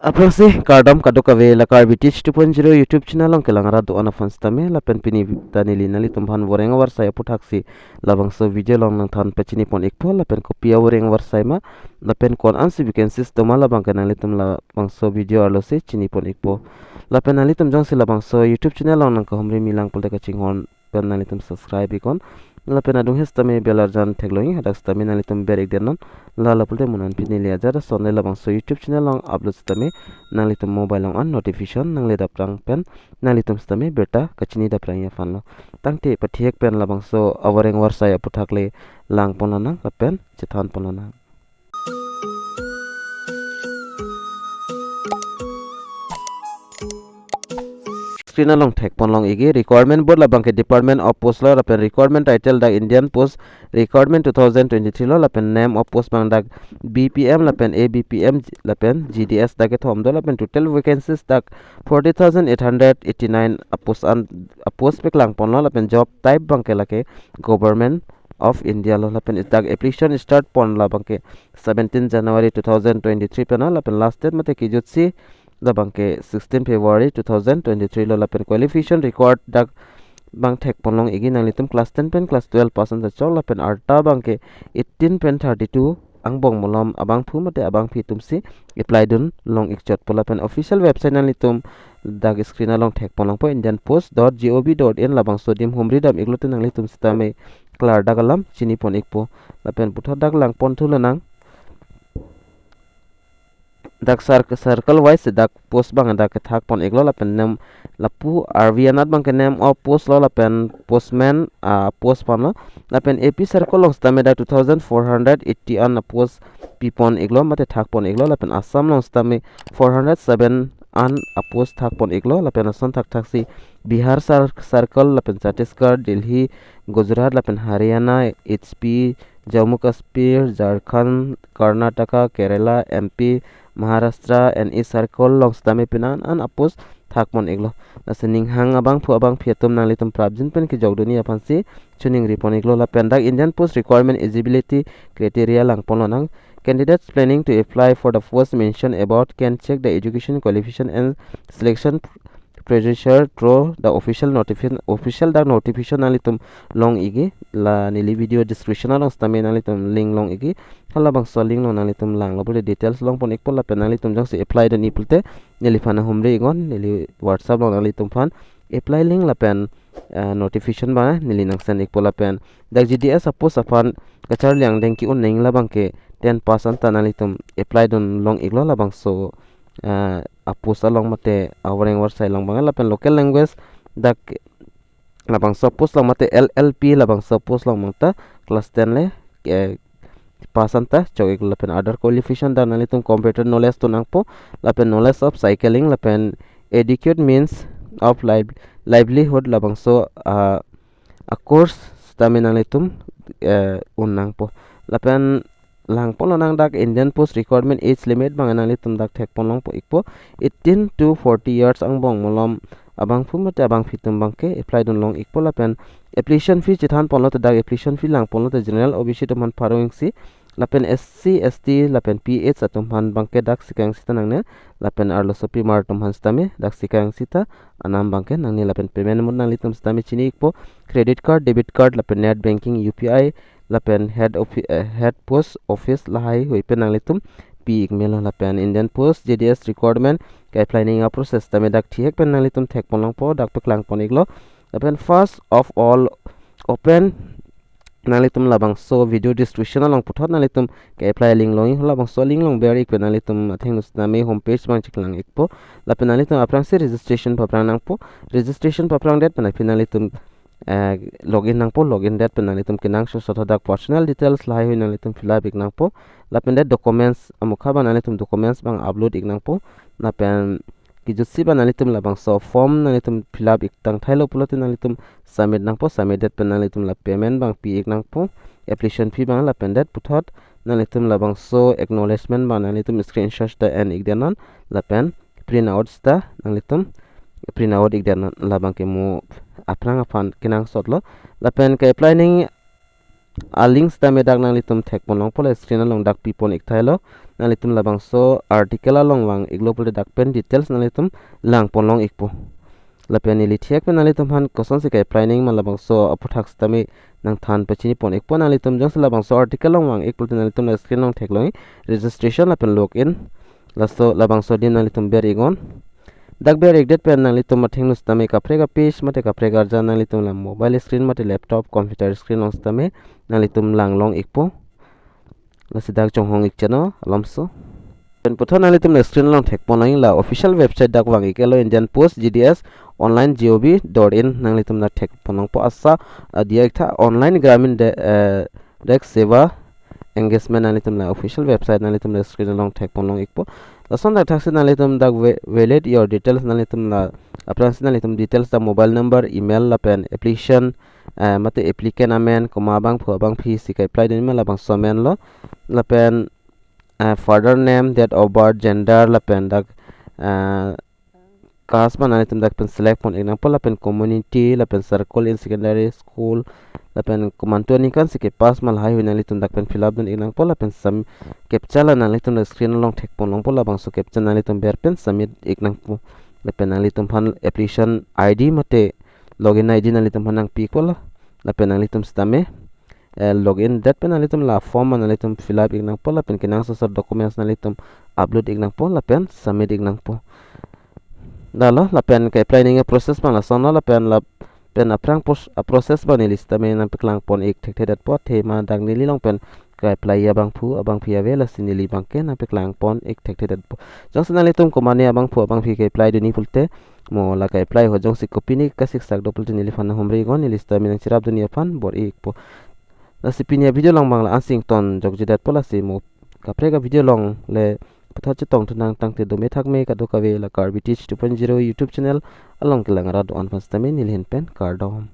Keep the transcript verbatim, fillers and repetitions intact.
Aphrangsi kardom kadokave, la Karbi Teach two point zero YouTube channel along kelang arat do-an aphan sitame, lapen pini ta neli nanglitum aphan voreng avarsai aphuthaksi labangso video along nangthan pachini pon ikpo, lapen kopi avoreng avarsai ma, lapen ko-an ansi vacancies doma, labangke nanglitum labangso video arlosi chini pon ikpo. Lapen nanglitum jongsi labangso YouTube channel along nangkahumri milang pulote kachinghon pen nanglitum subscribe iknon. Lapen adung he sitame bell arjan theklong-ik, hadak sitame nanglitum ber ikdetnon. La lapulote mo non pini neli ajat ason le labangso YouTube channel along upload sitame nanglitum mobile along an notification nangle daprang pen nanglitum sitame birta kachini daprang aphanlo. Tangte pathek pen labangso avoreng avarsai aphuthak le lang ponlonang lapen chethan ponlonang. Screen along thek ponlong ikji, recruitment board labangke Department of Post lo, lapen recruitment title dak Indian Post, recruitment two thousand twenty-three lo, lapen name of post abang dak B P M lapen A B P M lapen G D S dak kethom do, lapen total vacancies dak forty thousand eight hundred eighty-nine apost an, apost peklang ponlo, lapen job type abangke lake Government of India lo, lapen dak application start pon labangke seventeen January two thousand twenty-three pen, lapen last date mate kejutsi labangke sixteen February two thousand twenty-three lo, lapen qualification required dak abang thek ponlong ikji, nanglitum class ten pen class twelve pass an ta chok, lapen arta abangke eighteen pen thirty-two angbong malom abangphu mate abangphi atumsi apply dunlong ikchotpo, lapen official website nanglitum dak screen along thek ponlongpo, Indian Post dot G O V dot in, labangso adim humri dam iklote nanglitum sitame klardak alam chini pon ikpo. Lapen puthot dak lang pon thulonang. Dak cir-, circle wise dak post abang dak kethak pon iklo, lapen name lapu arvi anat abangke name of post lo, lapen postman apost aphanlo, lapen A P circle along sitame dak two thousand four hundred eighty an apost pi pon iklo mate thak pon iklo, lapen Assam along sitame four hundred seven an apost thak pon iklo, lapen ason thakthaksi Bihar cir-, circle, lapen Chhattisgarh, Delhi, Gujarat, lapen Haryana, H P, Jammu Kashmir, Jharkhand, Karnataka, Kerala, M P, Maharashtra, N E circle along sitame pini an apost thak pon iklo. Lasi ning hang abangphu abangphi atum nanglitum prapjin pen kejok dunji aphansi choningri pon iklo, lapen dak Indian Post requirement eligibility criteria lang ponlonang. Candidates planning to apply for the post mentioned above can check the education qualification and selection procedure through the official notification, official dak notification nanglitum long ikji, la neli video description along sitame nanglitum link long ikji, halabangso link along nanglitum langlo pulote details long pon ikpo, lapen nanglitum jongsi apply dunji pulote neliphan humri iknon, neli WhatsApp along nanglitum aphan apply link lapen, eh, notification abang neli nang send ikpo, lapen dak G D S apost aphan kacharli angdeng ke-un nangji labangke ten pass an ta nanglitum apply dunlong iklo, labangso, eh, apost along mate avoreng avarsai along abang, lapen local language dak labangso apost along mate L L P labangso apost along abang ta class ten le, eh, pass an ta chok iklo, lapen other qualification dak nanglitum computer knowledge do nangpo, lapen knowledge of cycling, lapen adequate means of liv-, livelihood labangso, ah, a course sitame nanglitum, eh, un nangpo. Lapen lang ponlonang dak Indian Post requirement age limit abang nanglitum dak thek ponlong ikpo, eighteen to forty years angbong malom abangphu mate abangphi atum abangke apply dunlong ikpo, lapen application fee chethan ponlote dak application fee lang ponlote general O B C atum aphan pharo isi, lapen S C, S T, lapen P H atum aphan abangke dak sika isi ta nangne, lapen arlosopimar atum aphan sitame dak sika isi ta anam abangke nangne, lapen payment mode nanglitum sitame chini ikpo, credit card, debit card, lapen net banking, U P I, lapen head offi-, eh, head post office lahaihui pen nanglitum pi ik melo, lapen Indian Post G D S requirement ke-apply nangji aprocess sitame dak thihek pen nanglitum thek ponlongpo, dak paklang pon iklo, lapen first of all open nanglitum labangso video description along puthot nanglitum ke-apply link longji, halabangso link along ber ik pen nanglitum athengno sitame homepage abang chiklang ikpo, lapen nanglitum aphrangsi registration paphrang nangpo, registration paphrang det pen aphi nanglitum, eh, login nangpo, login det pen nanglitum kenangsot hadak personal details lahaihui nanglitum fill up ik nangpo, lapen det documents amokha abang nanglitum documents abang upload ik nangpo, lapen kejutsi abang nanglitum labangso form nanglitum fill up ik tangthailo pulote nanglitum submit nangpo, submit det pen nanglitum la payment abang pi ik nangpo, application fee abang, lapen det puthot nanglitum labangso acknowledgement abang nanglitum screenshot ta en ik detnon, lapen print out ta nanglitum print out ik detnon, labangke mo aphrang aphan kenangsotlo, lapen ke-apply nangji a-link sitame dak nanglitum thekpon longpo, la screen along dak pipon ik thailo. Nanglitum labangso article along vang iklo pulote dak pen details nanglitum langpon long ikpo. Lapen neli thek pen nanglitum aphan kosonsi ke-apply nangji ma labangso aphuthak sitame nangthan pachinipon ikpo. Nanglitum jongsi labangso article along vang ik pulote nanglitum la screen along theklong ik, registration lapen login. Laso labangso adim nanglitum ber iknon. Dak ber ikdet pen nanglitum athengno sitame kaprek a-page mate kaprek arjan nanglitum la mobile screen mate laptop, computer screen along sitame nanglitum lang long ikpo. Lasi dak chonghong ik cheno alamso. Pen puthot nanglitum la screen along thekpon long ik, la official website dak vang ik-etlo, Indian Post G D S online G O V dot in nanglitum la thekpon longpo. Asa, ah, diya ik tha, Online Gramin De-, eh, Dak Seva Engagement, nanglitum la official website nanglitum la screen along thekpon long ikpo. Lason dak thaksi nanglitum dak va-, valid your details, nanglitum la aphrangsi nanglitum details dak mobile number, email lapen application, eh, mate applicant amen, koma abangphu abangphi si ke-apply dunji ma labangso amenlo. Lapen, eh, father name, date of birth, gender lapen dak, eh, caste ma nanglitum dak pen select pon ik nangpo, lapen community lapen circle in secondary school lapen komantu aningkan si ke-pass ma lahaihui nanglitum dak pen fill up dun ik nangpo. Lapen sam-, captcha la nanglitum la screen along thekpon longpo, labangso captcha nanglitum ber pen submit ik nangpo. Lapen nanglitum aphan application I D mate login I D nanglitum aphan nangpi ikpo la. Lapen nanglitum sitame, eh, login det pen nanglitum la form ma nanglitum fill up ik nangpo, lapen kenangsot asor documents nanglitum upload ik nangpo lapen submit ik nangpo. Dalo, lapen ke-apply nangji a-process abang lasonlo, lapen la pen aphrang pros-, a-process abang neli sitame nangpaklang pon ik thekthedetpo, athema dak neli along pen ke-apply abangphu abangphi ave, lasi neli abangke nangpaklang pon ik thekthedetpo. Jongsi nanglitum komane abangphu abangphi ke-apply dunji pulote, mo la ke-apply ahut jongsi kopine kasiksak do pulote neliphan nanghumri iknon, neli sitame nangcherap dunji aphan bor-i ikpo. Lasi pini a-video along abang la-ansi ingtonjokjedetpo, lasi mo kaprek a-video along le puthot chetongthu nang tangte dome thakme kadokave la Karbi Teach two point zero YouTube channel along kelang arat do-an aphan sitame neli ahin pen kardom.